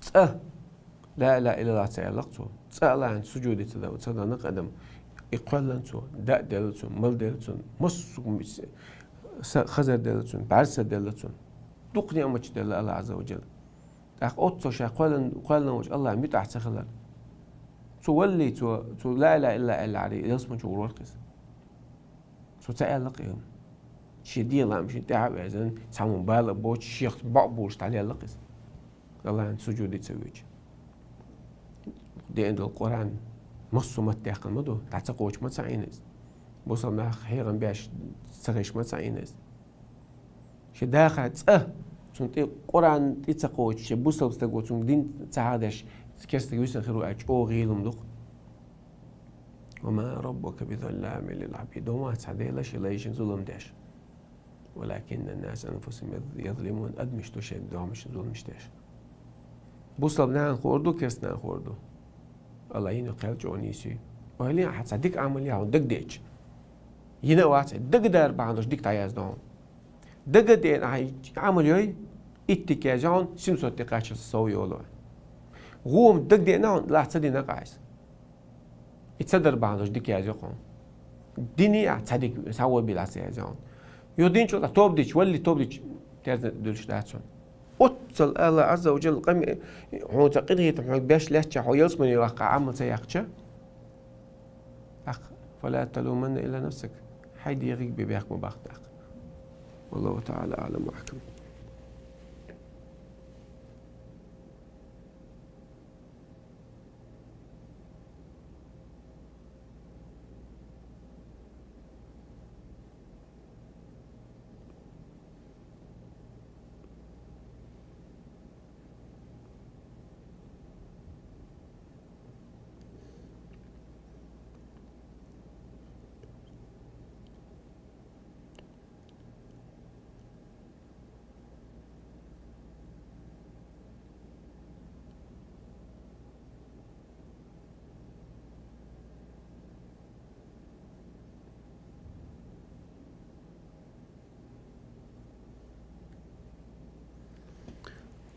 цкъа ла илаха иллаллахӀ ца аьлла-кх цо, цкъа АллахӀан сужуде ца дан-, ца данна-кх адам, и кхоьллина цо, даа делла цунна, мала делла цунна, массо а м-, с-, хазар делла цунна, бӀаьрса делла цунна, дукха ниӀматаш делла АллахӀа Ӏазза ва Джалла. ТӀаккха оццул ша кхоьллина, кхоьллина волчу АллахӀан муьтӀахь ца хилар. Цо валлий, цо, цо ла илаха иллаллахӀ аьллехьара, ялсамани чу гӀур вара-кх иза. Цо ца аьлла-кх и хӀума. Шен дегӀан лаам шена тӀаьхьа а ваьзна, цхьаммо бала а боцуш, шех бӀо а буьйлуш дӀалелла-кх иза, АллахӀан сужуде ца воьдуш. Деана долу Къуръан массо а матта даьккхина ма ду, дӀа ца кхочуш ма ца Ӏийна иза. Бусалба нах хьехам беш ца хезаш ма ца Ӏийна иза. Шен дахар цкъа, цунна тӀе Къуръан тӀе ца кхочуш, шен бусалба стага цунна дин ца хьахадеш, керста стаг висина хир ву аьлча, чӀогӀа гӀийла хӀума ду-кх. وما ربك بظلام للعبيد. Ма вац хьан Дела шен лайшна зулам деш. ولكن الناس أنفسهم يظلمون. Адамаш ду шайн догӀмашна зуламаш деш. Бусалба нана хуур ду, керста нана хуур ду. АллахӀа йина йола кхел чӀогӀа нийса юй. Ойла е, ахьа цхьа дика Ӏамал яхь хьуна дагадеъча. Йина а вац, дагадар бахьана долуш дика дӀаяздо хьуна. Дага а деана ахьа и Ӏамал йой, итт дика язйо хьуна, семьсот дика кхаччалц сов йолу. ГӀо-м дагадеана хьуна, лахь ца дина-кх ахьа иза. И ца дар бахьана долуш дика язйо-кх хьуна. Динехь цхьа дика, схьа вон била ца язйо хьуна. Юха динчул тӀаьхьа тоба дича, валли тоба дича, терзан дуьллуш дац хьуна. Оццул АллахӀа Ӏазза ва Джалла къам-, хьуна цхьа къинхетам хьоьга беш лаьттача, хьо ялсамане ваккха Ӏамал ца яьккхича, тӀаккха, فلا تلومن إلا نفسك. Хьайн дегӀе бен бехк ма баккха тӀаккха. والله تعالى أعلم وأحكم.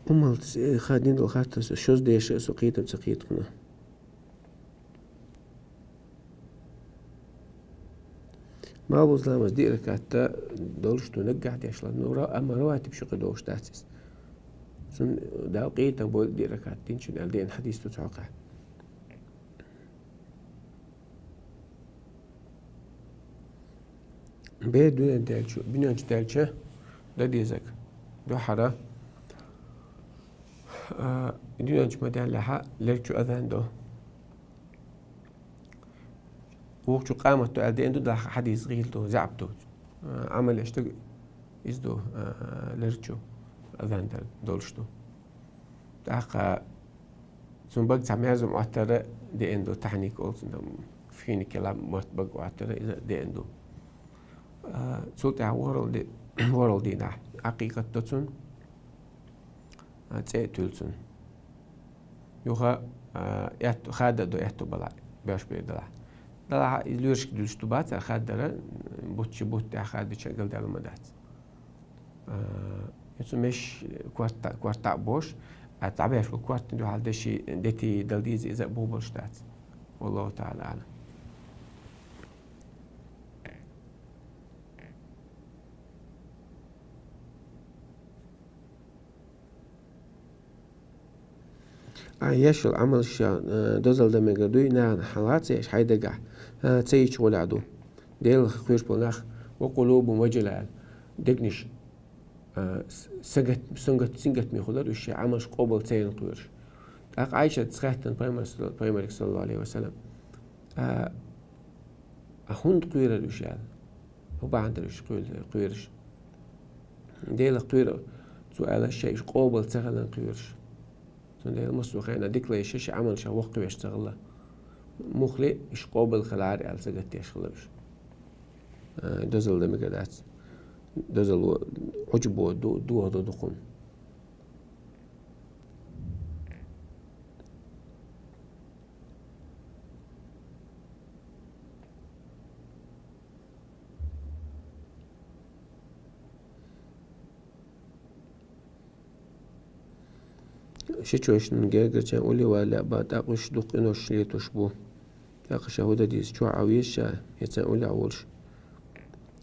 Умалц, э, ха дина долу хаттар со шозза деша а, со кхетам ца кхета хьуна. Малхбуза ламаз диъ ракатта долуш ду наггахь деш ладно, ра-, амма раватиб шуьга долуш дац иза. Цунна Дала къинхетам бойла диъ ракат динчунна аьлла деана хьадис ду цхьа хьокъехь. Бер дуьнен даьлча, дуьнен чу даьлча, дан дезарг дуьххьара, а, дуьнен чу ма даьллехьа, лерг чу азан до. Вукху чу къамат до аьлла деана ду, дӀа хьадис гӀийла ду, заьӀап ду. А, Ӏамал еш дерг иза ду, а, лерг чу азан дар долуш ду. ТӀаккха цунна бага цхьа мерза хӀума Ӏоттар а деана ду, тахьник олу цунна, там, финик я ла мотт бага Ӏоттар а, иза а деана ду. А, цул тӀаьхьа ворхӀалгӀа ди-, ворхӀалгӀа дийнахь Ӏакъикъат до цунна, а, цӀе а туьллу цунна. Юха, а, аьтту-, хадда а до аьтту балахь, боьрша бер далахь. Далахь и лоьрашка дуьллуш ду бацара, хаддар а, бутт чу бутт тӀехь хаддича а галдаьлла ма дац. А, и цу меш корта-, кортахь а бохуш, а, дӀабеш бу кортана дуьхьал деши, дети дала деза иза а боху болуш дац. والله تعالى أعلم. Ахьа еш йолу Ӏамалш, э, дозалла дан мегар дуй, нахана хьалха ца еш хьайн дагахь, э, ца йича гӀолехь ду. Делах кхоьруш болу нах وقلوب وجلة аьлла. Дегнаш, а, с-, сагат-, сангат-, сингаттаме хулар уьш, шоай Ӏамалш къоабал ца яьнна кхоьруш. ТӀаккха Ӏайшас хаьттад пайхамар-, пайхамарга, саллаллаху Ӏалайхи ва саллам: «А, а хӀунда кхоьрар уьш?» — аьлла. «ХӀун бахьан дар уьш кхоьл-, кхоьруш?» «Делах кхоьру», — цо аьлла, «шоай уьш къоабал ца хиларна кхоьруш». Цундела массо а хенахь дика лайша, шоай Ӏамалш воккхавеш ца хилла. Муххале уьш къоабал хилар аьлла сагатдеш хилла уьш. Э, дозалла дан мегар дац. Дозалла Ӏучубо ду-, дохадо дукха хӀума. Ши чу шайна гергарчарна уллехь валале а бан, тӀаккха уьш дукха къинош летош бу. ТӀаккха ша хӀун дан деза, чохь Ӏан веза ша, я царна уллехь волуш?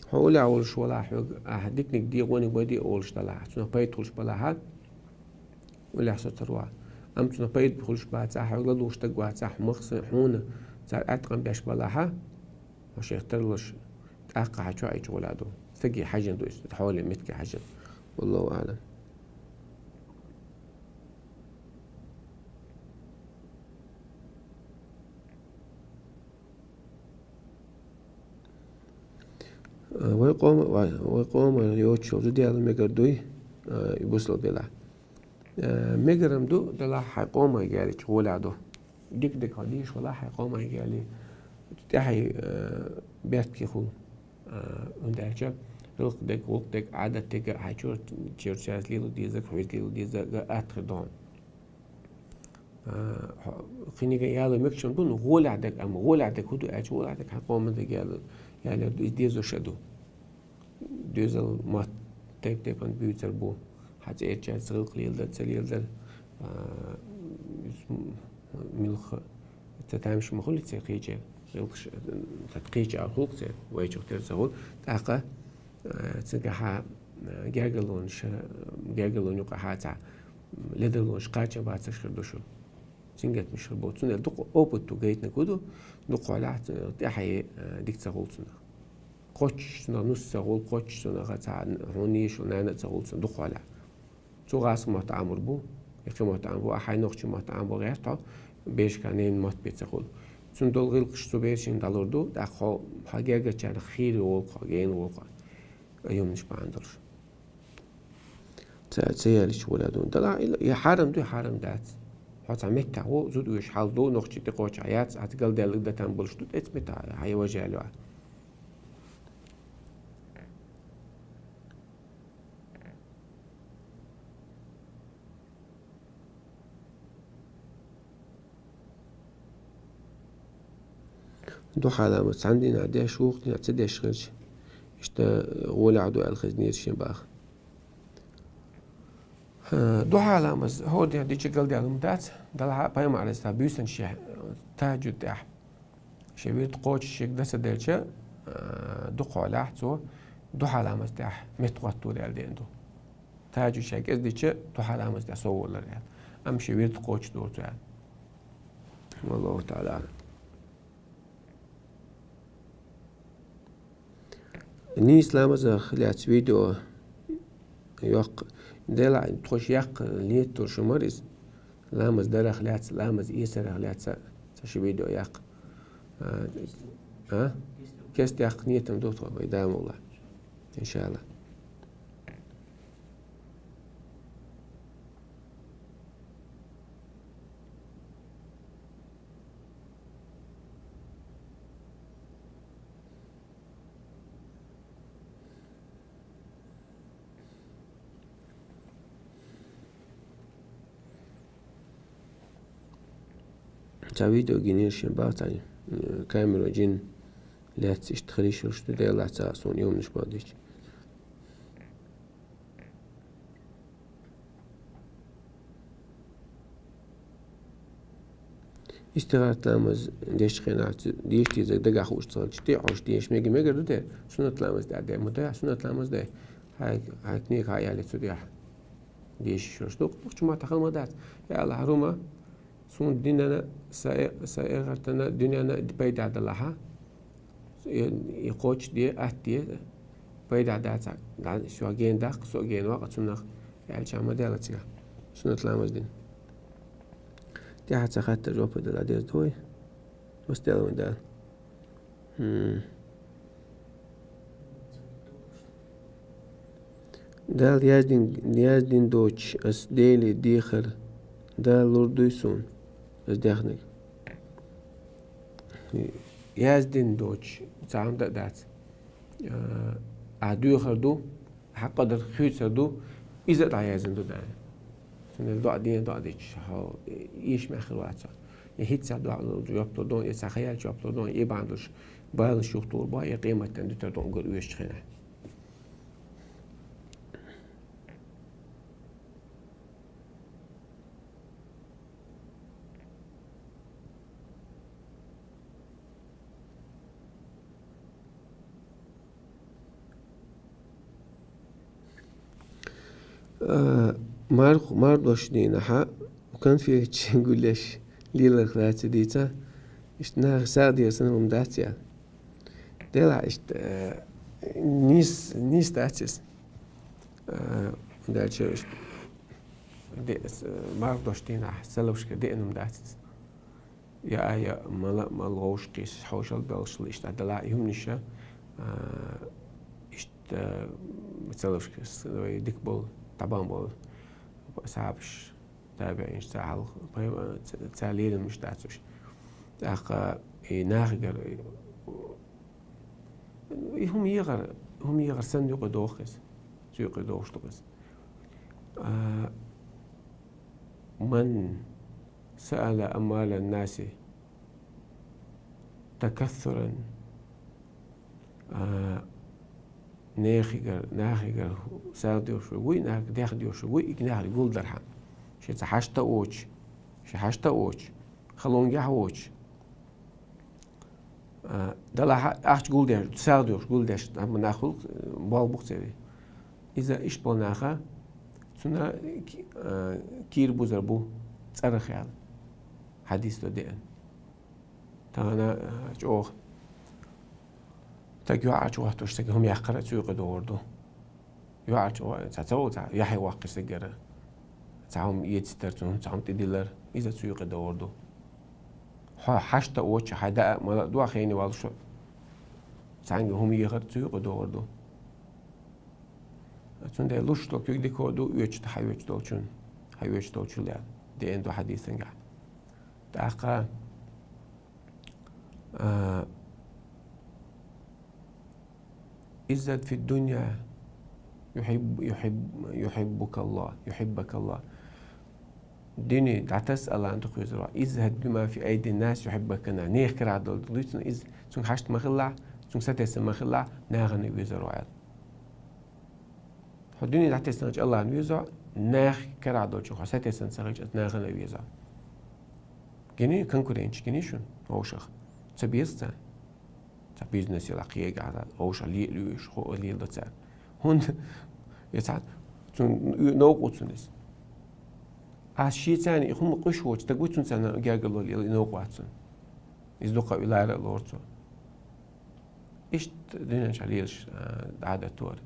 Хьо уллехь волуш валахь, хьоьга ахьа диканиг де, вониг ма де олуш далахь, цунах пайда хуьлуш балахь, уллехь соцур вац. Амма цунах пайда хуьлуш бацахь, хьоьга ладугӀуш стаг вацахь, махсар хьуна цара аьтта къам беш балахь, хьо шайх тарлуш, тӀаккха хьан чохь Ӏийча гӀолехь ду. Стаге хьаьжна ду иза, хьоле меттиге хьаьжна. Валлаху аӀлам. Вай къома-, вай, вай къоман йоцуш йолу зуда яла мегар дуй, а, и бусалба делахь. Э, мегар-м ду, делахь хьайн къоманга ялийча гӀолехь ду. Дика-дика хьо дийша валахь, хьайн къоманга ялий. ТӀаьхье, э, бертке хуьлу. Э, хӀунда аьлча гӀиллакх дерг, гӀуллакх дерг, Ӏадат дерг а хьайн чуьра-, чуьрачаьрца лело дезарг, хьоьца лело дезарг а атта хир ду хьуна. Э, хьо-, кхиниг а яло мегаш-м ду, ну, гӀолехь дерг, амма гӀолехь дерг хӀун ду аьлча, гӀолехь дерг хьайн къоман дерг яло, яло ду, иза дезаш а ду. Доьзал мотт тайп-тайпана буьйцур бу. Хьан цӀерачаьрца гӀиллакх леладар, ца леладар, а, муьлхха ца тамаш ма хуьлу церан кхечеран. ГӀиллакхаш, ца кхеча а хуьлу церан, вайчух тера ца хуьлу. ТӀаккха, а, цигахьа, а, гергарлонаш, гергарлон юкъахьа цхьа ледарлонаш кхача бацаш хир ду шу. Сингаттамаш хир бу. Цундела дукха опыт ду гайтинарг хӀун ду, дукха хьолахь, цундела тӀаьхье, э, дика ца хуьлу цунах. Кхоччуш цунах нус ца хуьлу, кхоччуш цунах цхьа хьуна йиш йолу нана а ца хуьлу цунах дукха хьолахь. Цо гӀазкхийн мотт Ӏамор бу, и кхин мотт Ӏамор бу, ахьа нохчийн мотт Ӏамор бу гӀерта хьо, берашкахь ненан мотт бен ца хуьлу. Цундела гӀиллакхаш цу берашна дӀалур ду, тӀаккха хьо, хьан гергарчарах хийра волу хьо, гена волу хьо, юманаш бахьана долуш. Ца, ца ялийча гӀолехь ду. Далахь, и хьарам ду, хьарам дац. Хьо цхьа меттехь ву, зуда вуьйш хьал ду, нохчий тӀекхочуш хьан яц, ахь галдаьлларг датан болуш ду, тӀе ца меттехь, хьан важа яло ахь. Духьа ламаз цхьана дийнахь деш, вукху дийнахь ца деш хилча, иштта гӀолехь ду аьлла хезнера шен баха. Э, духьа ламаз хӀора дийнахь дича галдаьлла хӀума дац, далахь а пайхамар, Ӏалайхиссалам, буьйсанна шен тахӀажжуд тӀехь шен вирд кхочуш шега дан ца делча, э, дукха хьолахь цо духьа ламаз тӀехь меттахӀоттор аьлла деана ду. ТахӀажжуд шен кӀезиг дича, духьа ламаз тӀехь сов волар аьлла. Амма шен вирд кхочуш дора цо аьлла. Валлаху таӀала аӀлам. Нийса ламазах лаьцна видео йоккха. Делахь, тхо шу яккха нийят долуш ма-дарра иза. Ламаз дарах лаьцна, ламаз эцарах лаьцна ца шу видео яккха. А? А? Кеста яккха нийят ма ду тхо, вай Дала мукъ лахь. Иншалла. Цхьа видео гинера шен бах цхьа, э, камеро жин лаьцна иштта хила йиш йолуш ду, Делахь ца суна юманаш бан дича. Истихарат ламаз дешчу хенахь цу деша дезарг дагахь хууш ца хилча, тӀе а Ӏуьллуш деша мега-, мегар ду те, суннат ламаз тӀехь де ма де, суннат ламаз де, хьайн, хьайн книга хьа а яле цу тӀехь деша йиш йолуш ду. Нохчийн маттахь хала ма дац. Я АллахӀ, хӀара хӀума суна динана, са э-, са эхартана, дуьненна пайда далахьа, и, и кхочушде, атта де, пайда дацар. Да, со гена даккха, со гена вакъа цунах, аьлча ма даьлла цигахь. Суннат ламаз дина. ТӀаьхьа цхьа хаттар жоп дала деза дой. Мас даьлла вайн Дала. Хм. Дала яздин, яздин доцуш, ас Деле дехар, Дала лур дуй суна, ас дехнарг. Яздин доцуш, цхьа хӀума дан а дац. А, а доьхар ду, хьан къадар хуьйцур ду, иза а дӀаяздина ду Дала. Цундела доӀа ден, доӀа дича, хьо, ийш мехир вац хьо. Я хӀинца доӀа лур, жоп лур ду, я цхьа ха яьлча жоп лур ду, я бан долуш, баланаш юхатухур бу, я къематдийнахь дуьтур ду уггар оьшучу хенахь. А, марх-, мардош дийнахьа конфеташ гулъеш леларх лаьцна дийца, иштта наха сагӀа деза санна хӀума дац ял. Делахь иштта, э, нийс-, нийса дац иза. Э, дальше иштта де-, с-, мардош дийнахь салавшка деана хӀума дац иза. Я а, я мала а, мала вовшахкхийса хьошалла белхашла иштта дӀадала а юмниша, а, иштта, а, ца лавшка с-, вай дика болу, тӀабан болу асхьабаш, табиӀинаш ца хьалха, пайма-, ца, ца лелам иштта дац уьш. ТӀаккха и нахагара, и хӀума ехар, хӀума ехар санна юкъа доху иза, цу юкъа дохуш ду иза. А, ман саъала амвалан наси такассуран, а, нехигара, нахигара сагӀа доьхуш вуй, нахага дехьа доьхуш вуй, и нахана гулдархьама. Шен цхьа хьашта а воцуш, шен хьашта а воцуш, халонгехь а воцуш. А, далахьа ахча гулдеш, сагӀа доьхуш гулдеш, амма нах хуьлу, болх бу-кх церан. Иза иштта болу наха, цунна ки-, а, кийра бузар бу, цӀарах яьлла. Хьадис до деана. Тахана, а, чӀогӀа. Стаг юьхьӀаьржа хӀоттош стаг хӀума яккхара цу юкъа догӀур ду. ЮьхьӀаьржа хӀо-, цхьа ца ву, цхьа яхье ваккхий стагара. Цхьа хӀума эцийтар цунна, цхьа хӀума тӀедиллар, иза цу юкъа догӀур ду. Хьо хьашта а воцуш, хьайн даа а, мала а дуьхьа хене валлуш, цхьаьнга хӀума ехар цу юкъа догӀур ду. Цундела луш долу куьг дика а ду, оьцуш ду хьан оьцуш долчун, хьан оьцуш долчул ян, деана ду хьадисангахь. ТӀаккха, а, иззат фи дунья юхиб-, юхиб-, юхиббукаллах, юхиббакаллах. Дуьне дӀатасса Аллахьан дукха везар ву. Изхьад бима фи айдин нас юхиббаканнас. Нехан карахь долу дуьйцу иза, цуьнга хьашта ма хилалахь, цуьнга сатесна ма хилалахь, нахана везар ву аьлла. Хьо дуьне дӀатеснарчу Аллахьан везо, нах карахь долчу хьо сатесна ца хилча, нахана везо. Гиний конкуренташ гиний шуна, вовшах. Ца беза царна. Цхьа бизнес яла кхега хьаза, вовшах ле а луьйш, хӀо а леладо цара. ХӀунда? Я цхьа цунна новкъа ву цунна иза. Ас шен царна и хӀума къуьш воцу, стаг ву цунна царна гергарло лела, и новкъа вац цунна. Иза дукха а вилара а лору цо. Иштта дуьнен чохь лелаш, а, дӀадатора.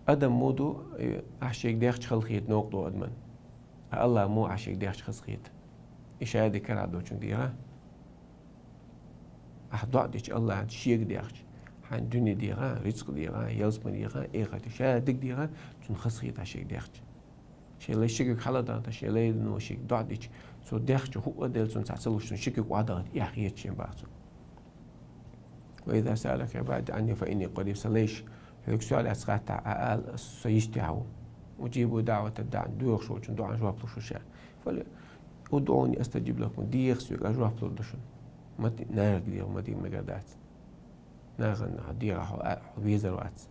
Адам муха ду, э, ахь шега дехча хала хета новкъа долу адаман. А Аллахь муха ахь шега дехча хаза хета. И ша дика карахь долчуьнга дегӀа. Ахь доӀа дича Аллахьан шега дехча, хьайн дуьне дегӀа, рицкъ дегӀа, ялсамани дегӀа, эхарт ша дика дегӀа, цунна хаза хета ахь шега дехча. Шен лай ши куьг хьала а дахна, шен лай ну шига доӀа дича, цо дехча хӀуъа а делла, цунна цхьа ца луш, цунна ши куьг охьадахийта, эхь хета шен бах цо. Ва иза саалака ибади анни фа инни къариб, сан лайш хьоьга сов лаьцна хаттахь, а ала, со йистехь ву. Уджибу даъвата ддаъ, доьхуш волчун доӀан жоп луш ву ша. Фал удъуни астаджиб лакум, деха соьга, ас жоп лур ду шуна. Ма ти-, нахага деха, ма дийна мегар дац. Нахана дегӀахь хьо, а, хьо везар вац.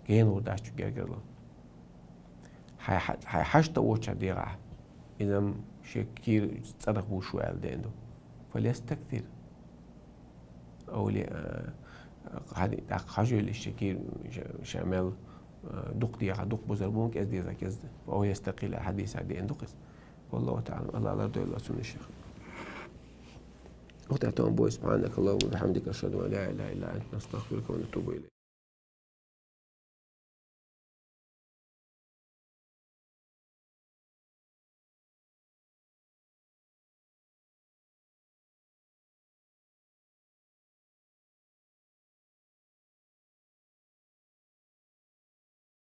Гена гӀур дац чу гергарло. Хьай хьа-, хьай хьашта а воцуш дегӀахь. Иза-м шен кийра цӀарах бу шу аьлла деана ду. Фалястаксир. Ау ли-, а, хьан-, тӀаккха хьажийла шен кийра ша, ша мел, а, дукха дегӀахь, дукха бузар бу, кӀеза деза, кӀеза. Ау ястакъил хьадиса деана ду-кх иза. Валлаху таӀала, Аллахь лардойла цунна шех. Вахтатон бой, субхьанакаллахумма ва бихьамдика, ашхаду ан ла илаха илла анта, настагъфирука ва натубу илайк.